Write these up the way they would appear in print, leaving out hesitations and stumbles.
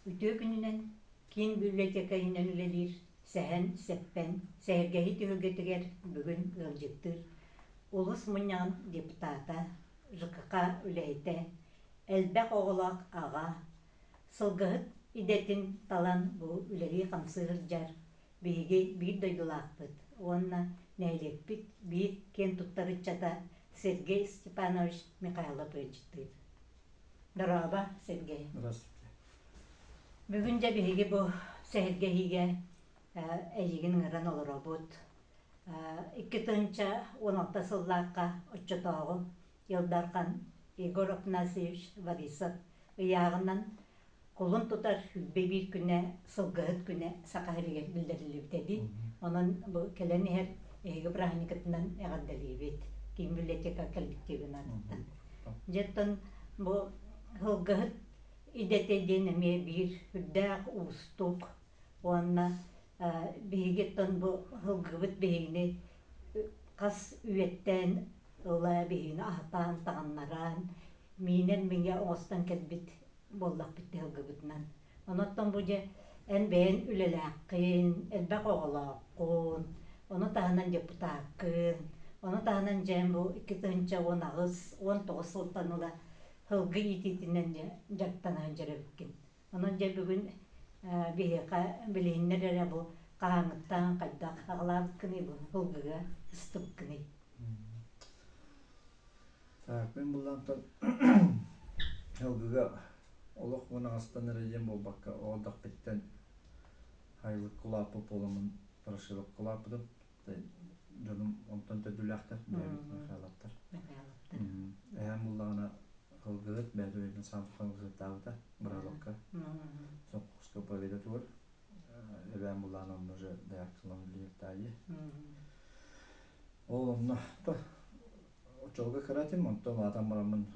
Үтүө күнүнэн киин библиотека иһинэн үлэлиир Сэһэн Сэппэн сэһэргэһии түһүлгэтигэр бүгүн ыалдьыттыыр Улус мунньаҕын депутата, ЖКХ үлэһитэ, элбэх оҕолоох аҕа, сылгыһыт идэтин талан бу үлэлии-хамсыы сылдьар биһиги биир дойдулаахпыт уонна нэһилиэкпит биир киэн туттар ыччата Сергей Степанович Михайлов ыалдьыттыыр. Дорообо, Сергей. Здравствуйте. Бүгүн дьэ биһиги бу сэһэргэһиигэ эйигин ыҥыран олоробут. 2016 сыллаахха оччотооҕу Ил Дархан Егор Афанасьевич Борисов ыйааҕынан кулун тутар 21 күнэ сылгыһыт күнэ Саха сиригэр биллэриллибитэ дии. Онон бу кэлэн иһэр эһиги бырааһынньыкытынан эҕэрдэлиибит. Киин библиотека коллективын аатыттан. Дьэ оттон бу сылгыһыт идэтэ диэн эмиэ биир үрдээх уустук уонна биһиги оттон бу сылгыбыт биһигини хас үйэттэн ыла биһигини аһатаан, таҥыннаран, миинэн миҥэ оҥостон кэлбит буоллахпыт тыһылгыбытынан. Онон бу дьэ эн бэйэн үлэлээххин, элбэх оҕолооххун, ону таһынан депутаккын, ону таһынан дьэ бу 2018 19 сылтан ыла сылгы иитиитинэн дьэ дьарыктана сылдьар эбиккин. Онон дьэ бүгүн биһиэхэ билиһиннэр эрэ бу хаһааҥҥыттан хайдах аҕалаабыккыный бу сылгыга ыстыбыккыный? Так, мин буллаантан Һылгыга олох унаҕастан эрэ диэн буолбакка, оҕо хайылыкка улааппыт буоламмын Ворошиловка улааппытым. Дьонум онтон төрдүлээхтэр, бэйэбит Михайловтар. Михайловтар. Эһээм буллаҕына һылгыһыт, бэйэтэ бэйэтин саам һылгыһыттаабыта Быралыкка. Сопхуоска победа тугар. Эбээм буллаҕына онно уже дояркалан үлэлииртаайы. Ол онно Оччолорго кыра этим, онтон улаатан бараммын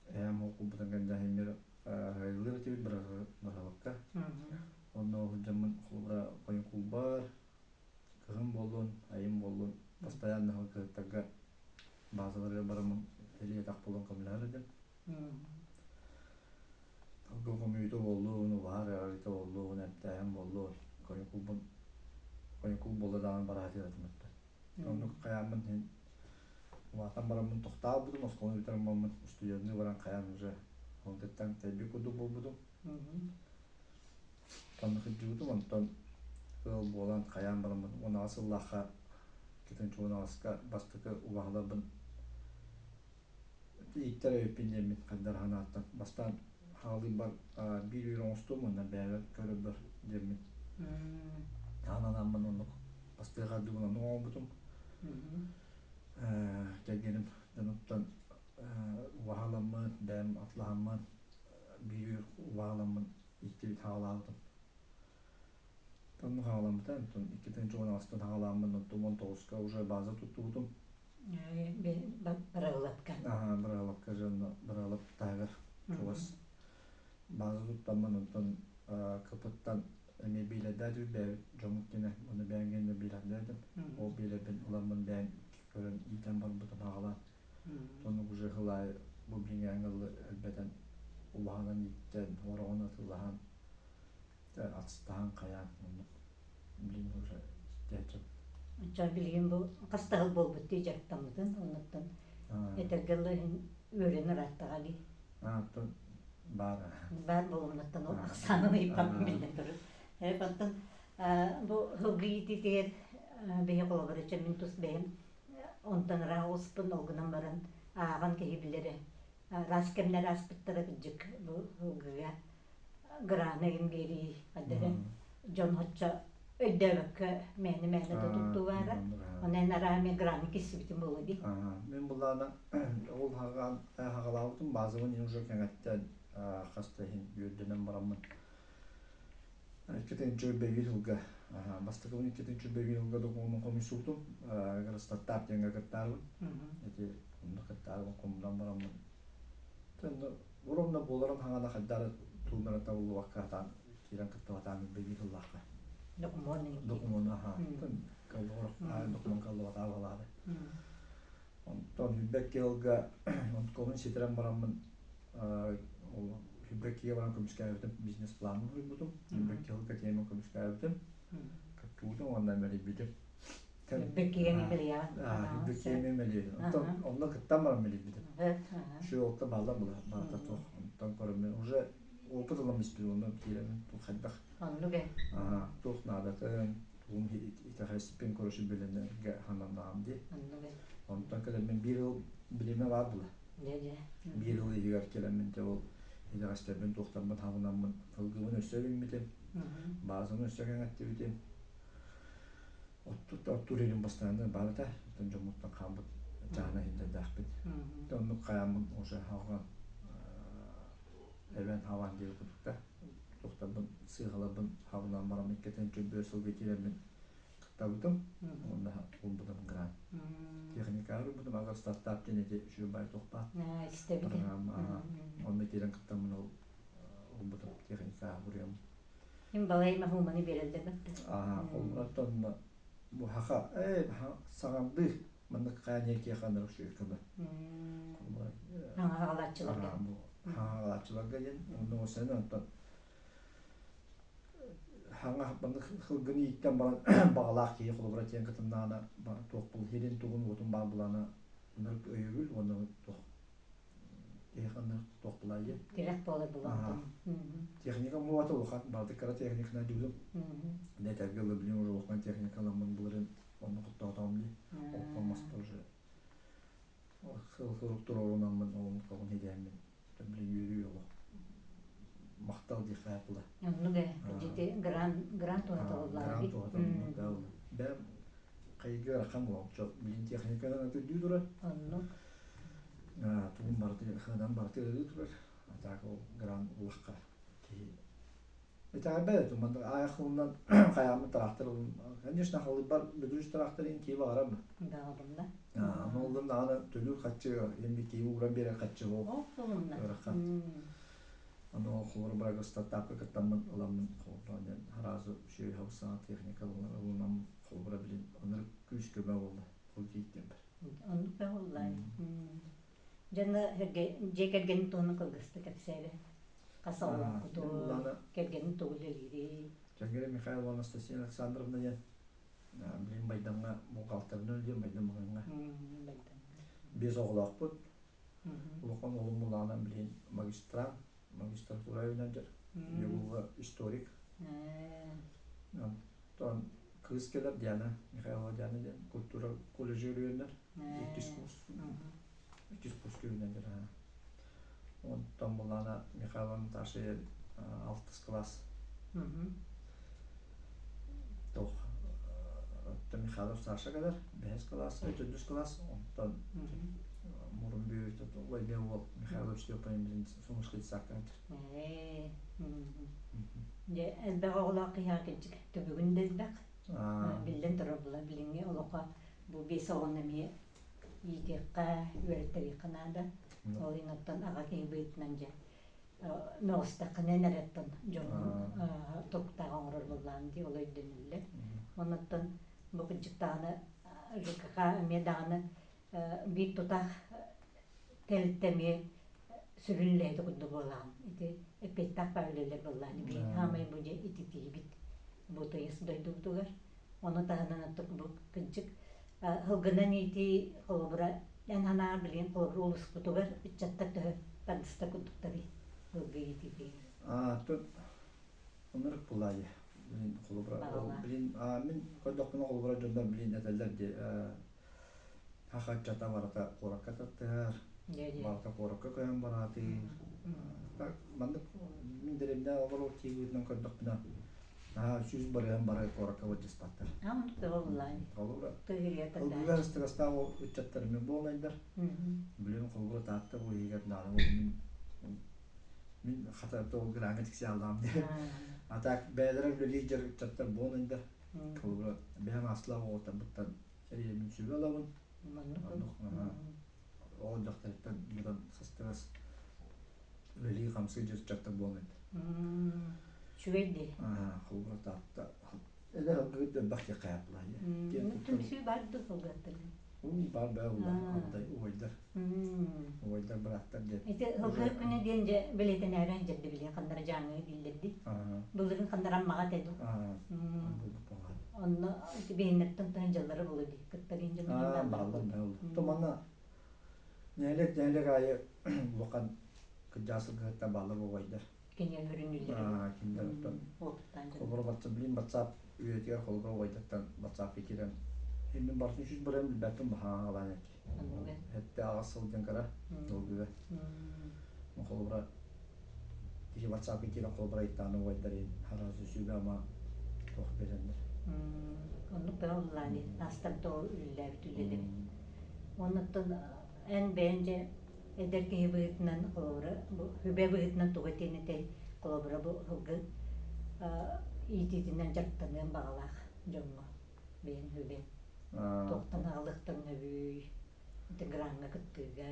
эһээм холкубутун кэннэ иһиммэр ыһыылыыр этибит быраһылыкка. Онно сылдьаммын холобура хойукулбар, кыһын буоллун, айым буоллун, постоянно кыһыттарга баазаларыгар бараммын илии-атах буолан көмөлөһөр этим. Алгы хомуйуута буоллун, убаһар ыарыыта буоллун, эмтээһин буоллун, хойукулбун хойукул буолла даҕаны бараһытыыр этим оттон. Оннук хайааммын иһин улаатан бараммын тохтообутум, оскуоланы бүтэрэн бараммын устудьуоннуу баран хайаан уже онтуттан тэйбит курдук буолбутум. Онно сылдьыбытым, онтон ыал буолан хайаан бараммын 18 сыллаахха 2018-ка бастакы убаһаларбын ииттэр эбиппин диэммин хайдар санааттан бастаан хаалыыбар биир үөр оҥостуом уонна бэйэбэр көрөрбөр диэммин аананаммын оннук бастыҥ хардыбын оннук оҥорбутум. Кэргэним дьонуттан убаһаламмын, бэйэм атлаһаммын, биир үөр убаһаламмын ииттибит хаалаабытым. Оннук хаалаабыта, онтон 2018-тан хаалааммын, онтон 19-ка уже база туттубутум. Быралапка. Аха, Быралапка дьонно Быралап таһыгар чугас база туттаммын, онтон кыпыттан эмиэ биилэрдээдибит бэйэбит дьоммут гинэ, уонна бэйэм гинэ биилэрдээдим. Ол биилэрбин ыламмын бэйэм көрөн иитэн барбытым аҕалаан. Оннук уже хылаайы бу билиҥҥээҥҥэ дылы элбэтэн улаханан ииттэн, хороҕун атыылаһан, астаан хайаан оннук билигин уже иттээччим. Оччо билигин бу хас да сыл буолбут дии дьарыктаммытын, оннуттан этэргэ дылы иһин үөрэн ырааттаҕа дии. Оттон баар. Баар буолумнаттан ол ахсаанын ыйыппаппын биллэн турар. Оттон бу сылгы иитиитигэр биһи холобура мин тус бэйэм онтон ыраах оҕуспун ол гынан баран ааҕан киһи билэрэ араас кэмнэр ааспыттара кырдьык бу сылгыга граны игин биэрии хайдары дьон оччо өйдөөбөккө мээнэ-мээнэ да туттуу баара. Онон араа мен граны киссибитим буолуо дии. Мин булаана ол хаҕалаабытым базабын уже кэҥэттэн хас да иһин үөрдэнэн бараммын 2 101 сылга бастакыбын 2 101 сылга докумуонун хомуйсубутум стартап диэҥҥэ кыттаарбын ити онно кыттаарбын хомунан бараммын Уромна буоларын хаҥана хайдары туунара табыллыбакка сатаан киирэн кыттыбатаан билбит ыллахха. Докумуон Докумуон аха. Докумуон каллыбатаа балаады. Онтон хүлбэкки ылга онткобун ситэрэн бараммын ол хүлбэкки Сүүрбэккигэ баран көмүскээбитим, бизнес-планын суруйбутум. Сүүрбэкки сылга тиэмэ көмүскээбитим. Кыттыбытым уонна мэлийбитим. Сүүрбэккигэ мэлийэҕин? Сүүрбэккигэ мэлийбитим. Онтон онно кыттан баран мэлийбитим. Шү олта баалла була, барыта туох. Онтон көрөммүн уже опыт ылам испит, онно киирэммин туох хайдах Оннук ээ. Туох наадатын, тугун итэҕэспин короче билинэргэ сананнаҕым дии. Оннук ээ. Онтон кэлэммин биир ыл билимэ баар була. Дьэ-дьэ. Биир ыл иһигэр кэлэммин дьэ ол итэҕэстэрбин туохтарбын хабынаммын ылгыбын өссө билбитим, баазаны өссө кэҥэттибитим. Оттуур илим бастаанна баар этэ, оттон дьоммуттан хаалбыт чааһына иһиллэрдээхпит. Оннук хайааммын уже халҕан эбэн хабан диэбит курдук туохтарбын сыыһаларбын хабынан баран иккитин чөбүөр сылга киирэммин кыттабытым уонна ылбытым грант. Техникаҕа ылбытым ага стартап диэн ити үчүгэй баай туох баар программа онно киирэн кыттаммын ол ылбытым техникаҕа буруйам. Им балай маһууманы биэрэллэр баттар. Холбуратан бу хаха саҥардыы маннык хааньа киэханар үчүгэй көмө. Хаҥаҕалааччыларга. Хаҥаҕалааччыларга диэн онно сен онтон хаҥа маннык сылгыны ииттэн баран баҕалаах киһи холобура тиэн кытыннаҕына туох бул хирин тугун уотун баар булаана ынырык өйөбүл уонна туох киһи ханнык туох булаайы Тирэх буолар булаатын. Техника муата улахан барыта кыра техникана дьулум нэтэргэ ылы билин уже улахан техникаламмын былырын онну куттаатаҕым дии оппон маспар уже сыл-сыл туруорунаммын ол тоҕун хидээммин билин үөрүү олох махтал диэххэ була. Оннук ээ дьити грант грант туһата буоллаҕа Грант туһата бэм хайгы ыарахан буолчу билин техниканан өтүрдүү турар. Оннук. Тугун барыты хыынан барыты ырыы турар. А так ол грант улахха киһи Итэҕэйбэт этим, маннык аайахылынан хайааммыт тыраахтар ылым. Конечно, халыйбар бүдүрүс тыраахтарын кии баҕарам. Даҕабынна. Аны оллун даҕаны төлүүр хаччы, эми кии ууран биэрэр хаччы ол. Ол солунна. Ыарахан. Аны ол холору барага стартапка кыттаммын ыламмын холобура диэн сразу үчүгэй хабыс саҥа техника ылынам холобура билин ынырык күүс көмө буолла ол кииттэн бэр. Оннук да буоллаа. Дьоно дьиэ кэргэнин туһунан кылгастык кэпсээбэ. Хас оҕолооххутун, кэргэнин тугу үлэлиирий? Кэргэним Михайлова Анастасия Александровна диэн билин Байдамҥа бухгалтерынан үлэлиир Байдам Мыһыҥҥа. Биэс оҕолоохпут. Улахан уолум Мулаанан билин магистрант, магистратура үөрэнэр, Йогуга историк. Онтон кыыс кэлэр Диана, Михайлова Диана диэн культура колледжыгар үөрэнэр. Иккис курс. Иккис курска үөрэнэр. Онтон Мулана Михайлова Наташа алтыс класс. Туох Михайлов Саша кэлэр, бэһис класс, төрдүс класс, онтон мурун бүөт Владимир уол Михайлович Степанович Сумушка детсадка Дьэ, элбэх оҕолоох киһиэхэ кырдьык түбүгүн да элбэх. Биллэн турар була билиҥҥи олоххо бу биэс оҕону эмиэ иитиэххэ, үөрэттэриэххэ наада. Ол иһин оттон аҕа киһи быһыытынан дьэ мөҕүстэххинэ эрэттэн дьоҥҥун туруктаах оҥорор буоллаҕым дии, ол өйдөнүллэр. Онуттан бу кырдьык даҕаны ЖКХ эмиэ даҕаны биир тутаах тэрилтэ эмиэ сүрүн үлэһитэ курдук буолаҕын. Ити эппиэттээх баар үлэлэр буоллаҕын биир хаамай бу дьэ ититиибит бу тыйыс дойдубутугар. Ону таһынан оттук бу кырдьык сылгынан иитии холобура эн санааҕар билигин холобура улууспутугар ыччаттар төһө тардыста курдуктарый сылгы иитиитигэр? Тут оннук булаайы. Билин холобура билин мин көрдөхпүнэ холобура дьоннор билин этэллэр дии саха ыччата барыта куоракка таттыһар, барыта куоракка көһөн бараатыыр. Так маннык мин дэриэбинэ олорор тиийбитинэн көрдөхпүнэ наһаа 100% бары куоракка былдьаспаттар. Холобура, ылгыга ыстыгастаах ол ыччаттар мен буолайдар. Билим холобура Таатта бу иһигэр наада мин мин хата ол граҥҥа тиксиаллаам диэн. А так бэйэлэрэ үлэлиир дьар ыччаттар буолайдар. Холобура, бэйэм аслаах оҕолорбуттан эрийэммин сүбэ ылабын. Оннук оҕо дьахтарыттан быдан сыстыгас үлэлии-хамсыы дьарыктар буолан Үчүгэй дии. Холобура Таатта эдэр ылгыгыт элбэх диэххэ Түмсүү бар дуу сылгыттар? Уу баар баа була ардай убайдар. Убайдар бырааттар диэн. Ити Ылгыһыт күнэ диэн дьэ билэтэнээрэн дьэрди билиэн ханнара дьааҥы дииллэрди. Былырын ханнаран маҕа этэ дуу. Онно ити биһиннэртэн тыһын дьаллары булу дии. Кыттарыын дьыллары Бааллар баа То манна нэһилиэк нэһилиэк аайы улахан кырдьаҕас сылгыһыттар бааллар убайдар. Кинилэр өрүнүллэр. Кинилэр оттон холобура батса билин батсаап үйэтигэр холобура убайдартан батсаапка киирэн мин барытын үчүс баран билбэппин баһаалаан эти. Этте аҕас сылдьан кара долгуга. Холобура киһи батсаапка киирэн холобура ыйытааны убайдарын хараасы сүбэ ама туох береннер. Оннук бөҕө уллаани астарда ол үллээбит үлэлэбит. Оннуттан эн бэйэн дьэ эдэр киһи быһыытынан холобура бу сүбэ быһыытынан тугу этиэн этэй холобура бу сылгы иитиитинэн дьарыктаныан баҕалаах дьоҥҥо бэйэн сүбэҥ туохтан аҕалыахтан сөбүй ити граҥҥа кыттыыга.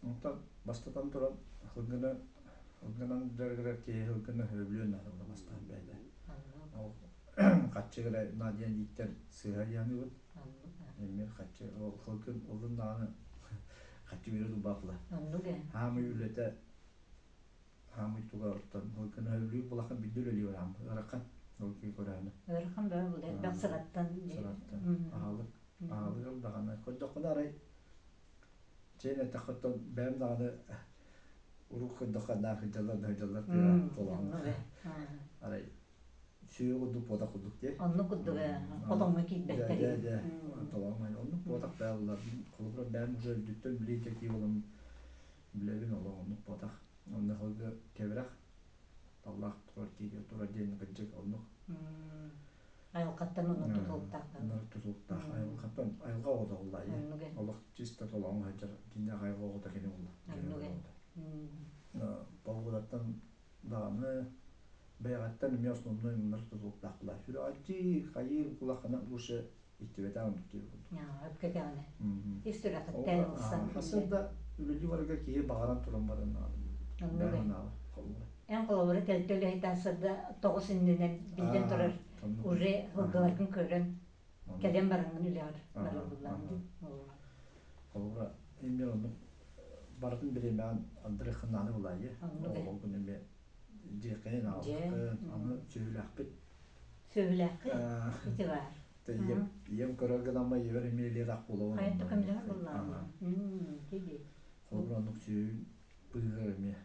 Онтон бастатан туран сылгыны сылгынан дьарыгырар киһи сылгыны сөбүлүөн наада бастаан бэйэтэ. Ол хаччы эрэ наадыйан ииттэр сыыһа дианыыбын. Эмиэ хаччы ол сылгын олун даҕаны хаччы биэрэ тулбаахла. Оннук ээ. Хаамый үлэтэ хаамый туга оттон сылгыны сөбүлүүр булахан билди үлэлии бараам ыарахан ол киһи көрөөнө. Ыарахан бөҕө була элбэх сыраттан. Сыраттан аһылык аһылык даҕаны көрдөххүнэ арай Чээн эттэххиттэн бэйэм даҕаны урукку көрдөххө наах сылдьаллар да сылдьаллар тыа толооҥҥо. Арай сүө курдук буотах курдук дии. Оннук курдук ээ, хотоҥҥо киирбэттэр. Дьэ, дьэ, толооҥҥо оннук буотах бээ булар. Холобура бэйэм уже үрдүттэн билии кэтии буолан билэбин олох оннук буотах. Онно холга кэбирэх таллаах турар киирэ турар диэн кырдьык оннук. Айылҕаттан онон тутулуктаах. Онон тутулуктаах. Айылҕаттан айылҕа оҕото буолла Олох чисто толооҥҥо сылдьар дьиҥнээх айылҕа оҕото кини буолла. Погодаттан даҕаны бэйэҕиттэн эмиэ основной муннар тутулуктаах буолла. Сүрэҕэлдьии, хайыы кулаххана лучше иттибэтэх оннук диир курдук. Өпкөтөҕүнэ. Ис сүрэхиттэн ылсан. Хасыр да үлэлии барарга киһи баҕаран туран баран бэйэҕин Эн холобура тэлтэ үлэһит сырда тоҕус иннинэн биллэн турар уже сылгыларгын көрөн кэлэн бараҥҥын үлэҕэр барар буллаҕын дии. Холобура эмиэ оннук барытын бириэмэҕин Андрей ханнааны булаайы. Ол күн эмиэ дьиэккэнин аҕалбыккын, аны сүөһүлээхпит. Сүөһүлээххин? Ити баар. Ийэм, ийэм көрөр гынамма ийэбэр эмиэ илиэтах буолабын. Хайа көмөлөһөр буоллаҕын. Дии. Холобура оннук сүөһүн быыһыгар эмиэ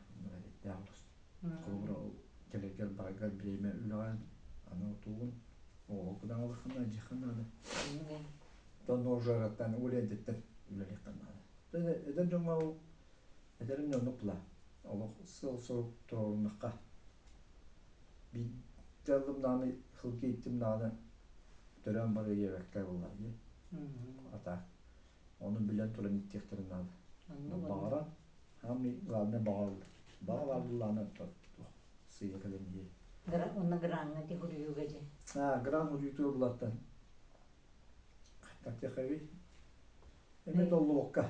эттээх олус. Холобура ол кэлэргэр бараргар бириэмэ үлэҕин аны отуугун оҕолоргун аҕалыаххын дьиэххин наада. Тон ожараттан улентиттэн үлэлиэххин наада. Эдэр дьоҥҥо ол эдэрим оннук була. Олох сыл-сорук туруоруннахха биирдэ ыллым даҕаны сылгы ииттим даҕаны төрөөн барыа диэбэккэ буолла дии. Ата ону билэн туран иттиэхтэрин наада. Баҕаран, самый главное баҕа баҕа баар буоллаҕына сыыйа кэлэн иһиэ. Онно граҥҥа ити хуруйууга дьэ. Аа, гран хуруйуутугар булаттан Тахтыахабый Эмиэ толлубакка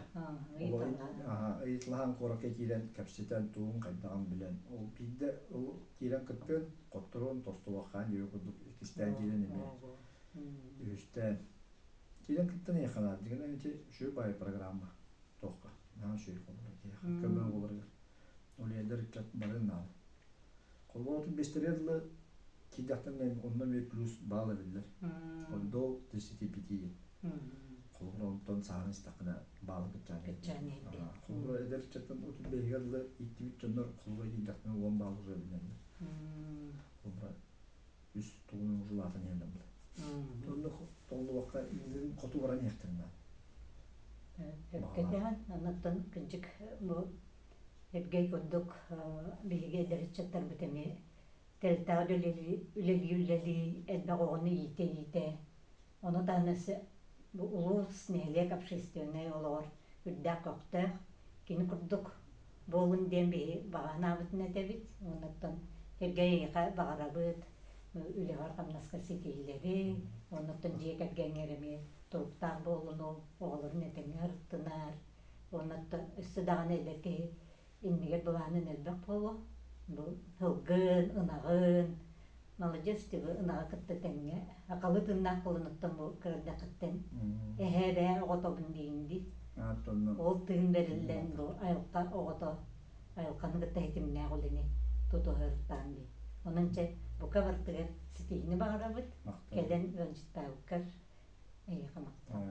ыйыталаһан куоракка киирэн кэпсэтэн тугун хайдаҕын билэн ол биирдэ ол киирэн кыттыан хотторон тостубаххаан диэбит курдук иккистээн киирэн эмиэ үһүстээн киирэн кыттан эйиэхэ наада дьиҥинэн ити үчүгэй баайы программа туохха наһаа үчүгэй холобура киһиэхэ көмө буоларыгар ол эдэр ыччат барыан наада холобура бэстэригэр дылы киирдэхтэринэ онно эмиэ плюс баал эбиллэр до 35 Холобура онтон сааһын истэххинэ баалын кыччаан иһэр. Холобура эдэр ыччаттан 35-гэр дылы ииттибит дьоннор холобура киирдэхтэринэ 10 баал уже эбинэллэр. Холобура үс тугунан уже улаатан иһэллэр буолар. Онно толлубакка иннин хоту баран иһэхтэрин наада. Өпкөтөһөн, оннуттан кырдьык бу Эбгэй курдук биһиги эдэр ыччаттарбыт эмиэ тэрилтэҕэ үлэлии-үлэлии элбэх оҕону иитэ-иитэ Ону таһынан өссө бу улуус, нэһилиэк общественнай олоҕор үрдээх көхтөөх, кини курдук буолун диэн биһи баҕа санаабытын этэбит. Уоннаттан Сергей эйиэхэ баҕарабыт үлэҕэр-хамнаска ситиһиилэри, уоннаттан дьиэ кэргэҥҥэр эмиэ туруктаах буолууну, оҕолорун этэҥҥэ ырыттынар. Уоннаттан өссө даҕаны эдэр киһи иннигэр былаанын элбэх буолуо. Бу сылгын, ынаҕын, Маладьыас тибы ынаҕы кытта тэҥҥэ акалы тыыннаах буолан бу кырардэххиттэн эһээ эбээ оҕотобун диин дии. Ол тыын бэриллэн бу айылҕа оҕото айылҕаны кытта ситимнээх үлэни тутуһарыттаан дии. Онон чэ бука бартыгар ситиһини баҕарабыт, кэлэн ыалдьыттаабыккар эйиэхэ махтал.